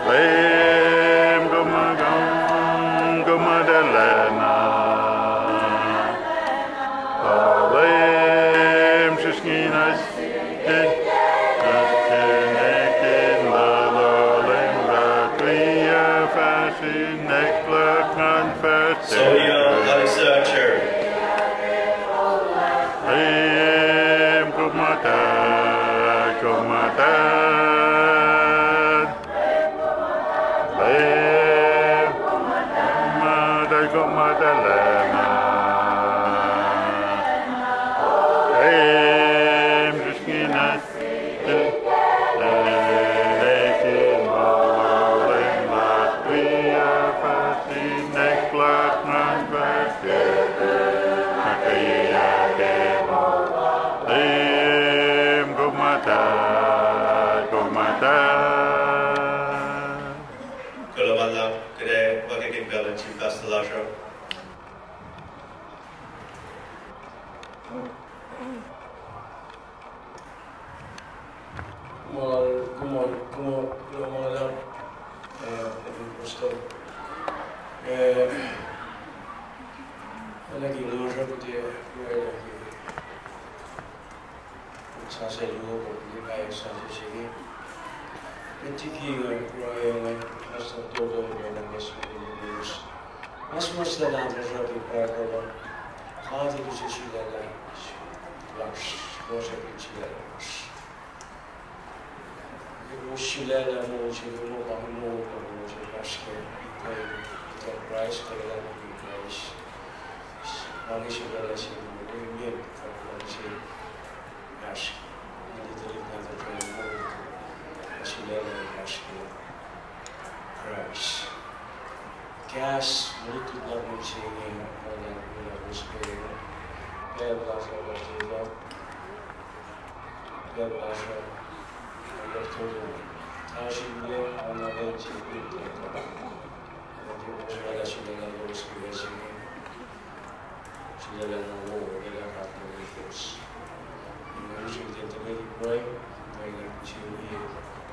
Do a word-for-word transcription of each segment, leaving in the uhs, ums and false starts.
Leum, kom muhta, kom muhta lana. Leum, sisngina, sisngina, sisngina, sisngina, sisngina, sisngina, Sonia Alexander. Leum, kom muhta, kom muhta. Leum, kom muhta, kom muhta lana. Leum, sisngina, Kuloh ma luhlahp, kuht ac puhlakihn pacl nuh sin pastor lasr uh. Kuloh ma luhlahp, kuloh ma luhlahp, eh, Evangelist Pastor. Eh, oacna ke nga sruhkwack, eh, sasuc luo kuh ke pac sasuc se inge. Met liki nga pruhe, nga pastor toto ke na mes me ke news. Mas mas na lasr ke pacl uh, God El use sulaclah lasr, lohsr in sulaclah lasr. Ke sulaclah moul se inge, moul pa moul pa moul se fahsr ke, ke, ke Kraist, ke luhlahlfongi Kraist. Pa inge sulaclah se inge, inge, pa inge se fahsr. Inge tuhlihk nahtuhl ke moul, sulaclah fahsr ke Kraist. Kahs lutlut luhn mihs se inge, ma luhlahp, ma luhlahp ke pacl lasr uh, pacl lasr uh, pacl lasr uh, pacl lasr uh, tari sie, ma luhlahp se inge, ma luhlahp sulaclah lowos ke pacl se inge. Sulaclah na wo, sulaclah God lowos. Inge usun ten tuhkweni pruhe, inge usun liye,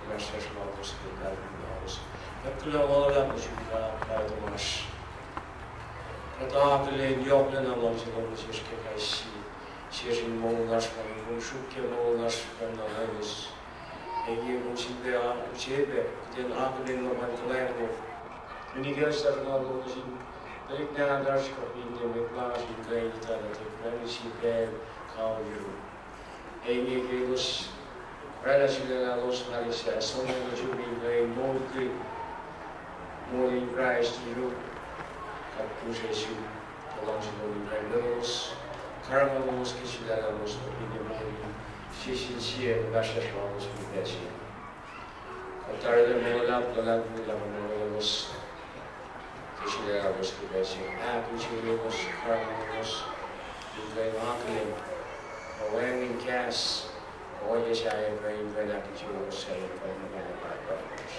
inmahsrlah lowos ke pacl lalos. Kuht kuloh ma luhlahp nuh sum, Pahpah tuhmasr. Kuht akihlen yohk lacna luhngse lom nuh sesr ke kais sie, sesr in moul lasr, ma inge kom sruok ke moul lasr pacna lalos. Ac inge kom sifilpac use pac kuht in akihlen luhpan kuhlwacng lom. Finne ke sahflah lom nuh sin tuhlihk nahtuhsr kuh finne mwet lasr in kuh in etuh lah tiac pacna sie pacl kawihl. Ac inge ke elos oraclah sulaclah lalos, nga liye sahp som nuh sum in kuh in moulkihn moul in Kraist, yuruk, kuht use sum ke luhngse lom in kuh in lalos, karihngihn lalos ke sulaclah lalos, kuh finne moul in sie sin sie, inmahsrlah lalos ke pacl se inge. Kuht tarilacna ma luhlahp, luhlahp, luhlahp ma lalos ke sulaclah lalos ke pacl se inge. Ahkinsewowoye lalos, karihngihn lalos in kuh in akihlen, wacngihn kahs, ohiyac sahyac, kuh in kuh in ahkinsewowoye sahyac, kuh in kuh in kuh in kuh in.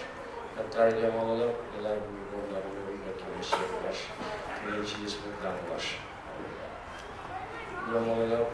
Kuht tarilacna ma luhlahp, luhlahp, luhlahp, luhlahp, kuht ke mihs se lasr, ke inen Jisus Mwet Lahngo lasr. Kuloh ma luhlahp.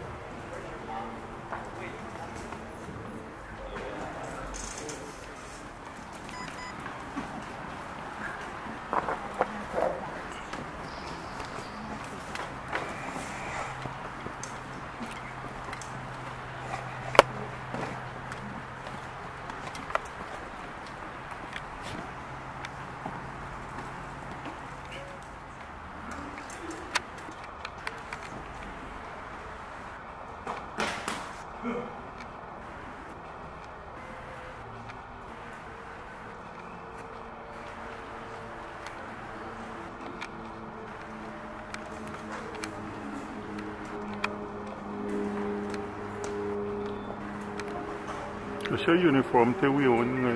Kose uniform te wi on inge.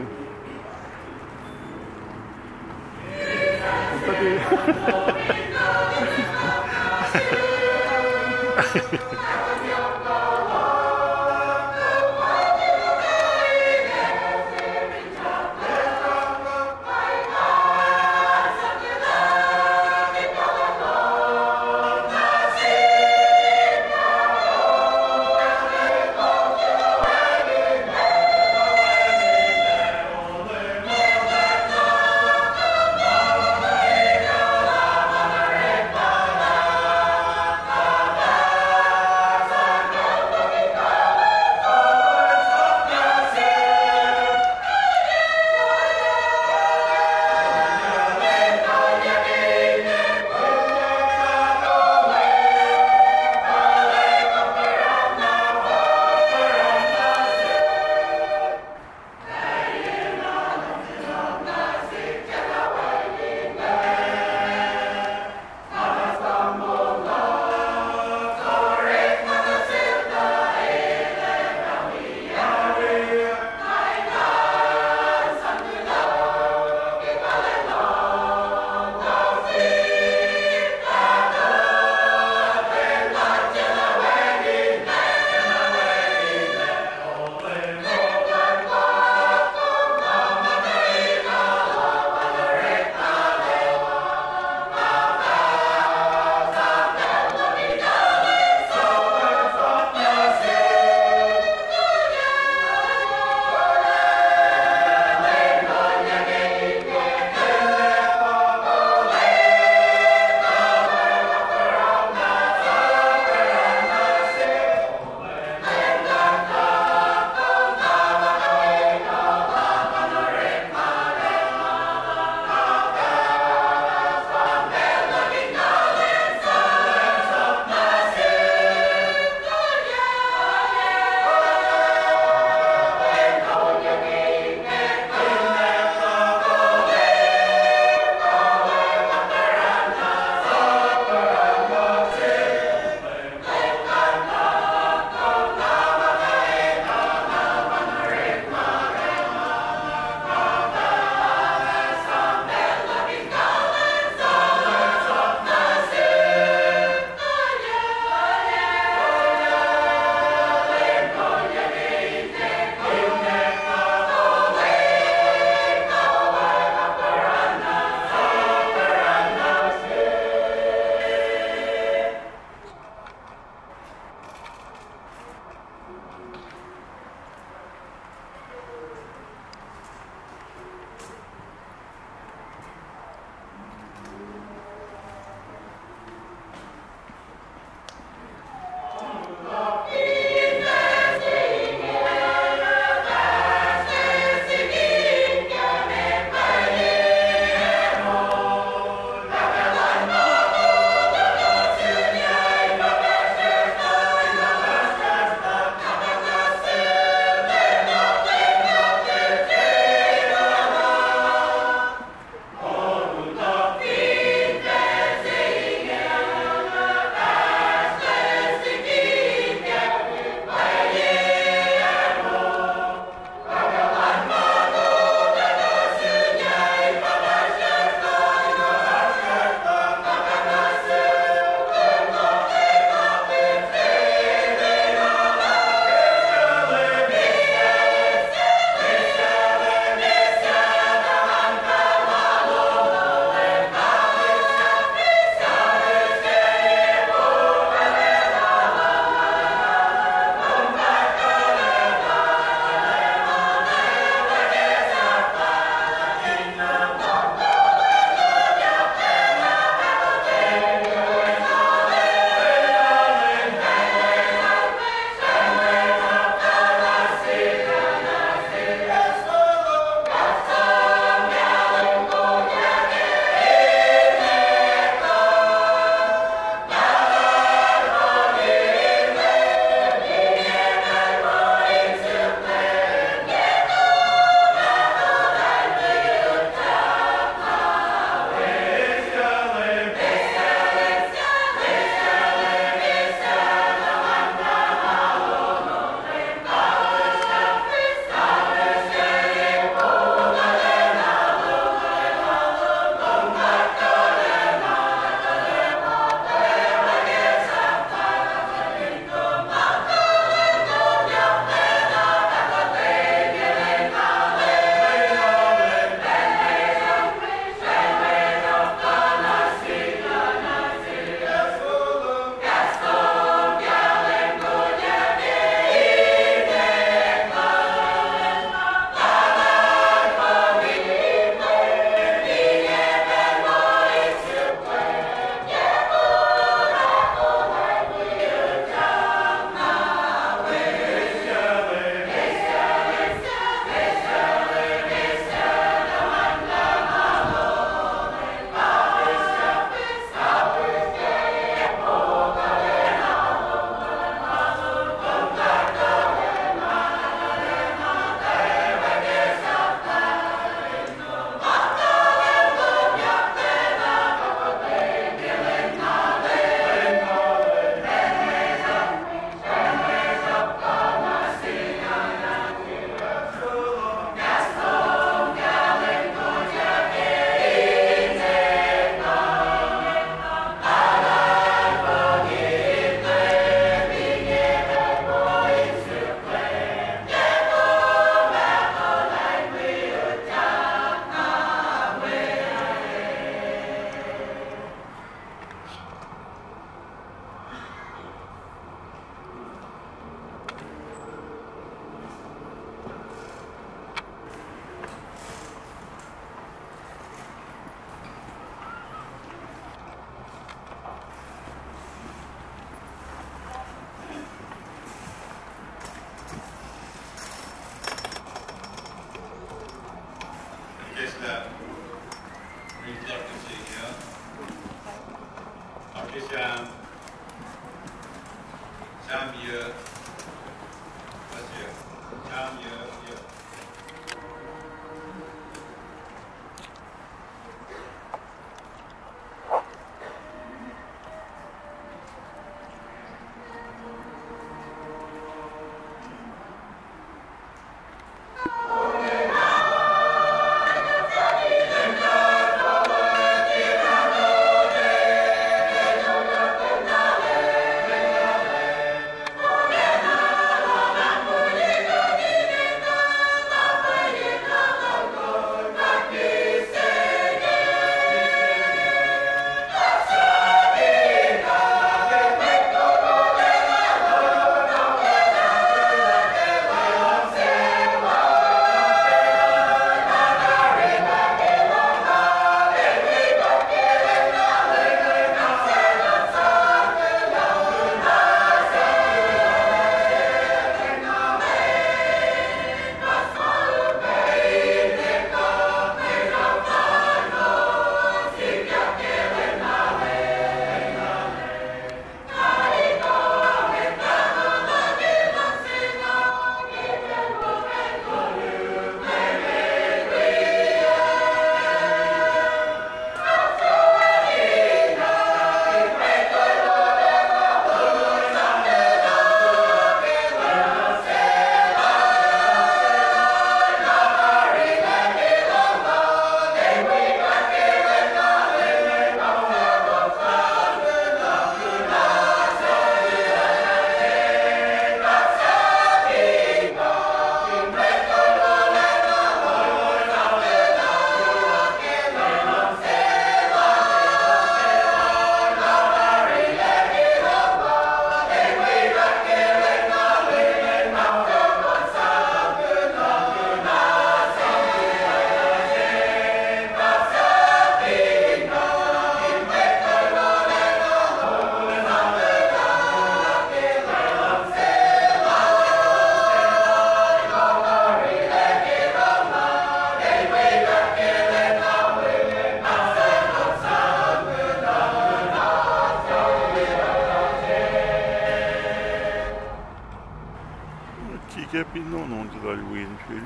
Sikyak pin nohfohn tuh lal wen fihl.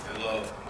Hello.